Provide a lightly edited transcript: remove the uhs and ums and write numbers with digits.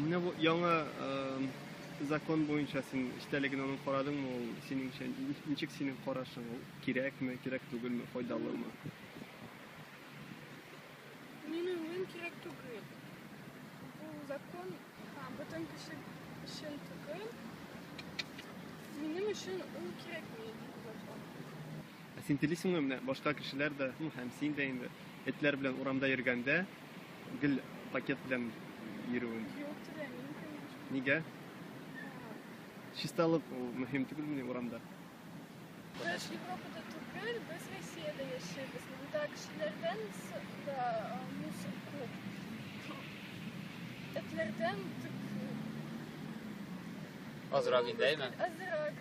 Менә бу яңа закон буенча син эчтәлеген аның карадыңмы, ул синеңчә ничек синең карашың, ул кирәкме, кирәк түгелме, файдалымы? Мин уйлыйм, кирәк түгел. Бу закон бөтен кеше өчен түгел. Минем өчен ул кирәкми закон. Ә син телисеңме менә башка кешеләр дә, ну һәм син дә инде этләр белән урамда йөргәндә гел пакет белән йөрүен? Юк, теләмим, конечно. Нигә? Чисталык ул мөһим түгелмени урамда? Без Европада түгел, без Россиядә яшибез. Монда кешеләрдән да мусор күп. Этләрдән тик Азрак инде, әйме? Азрак.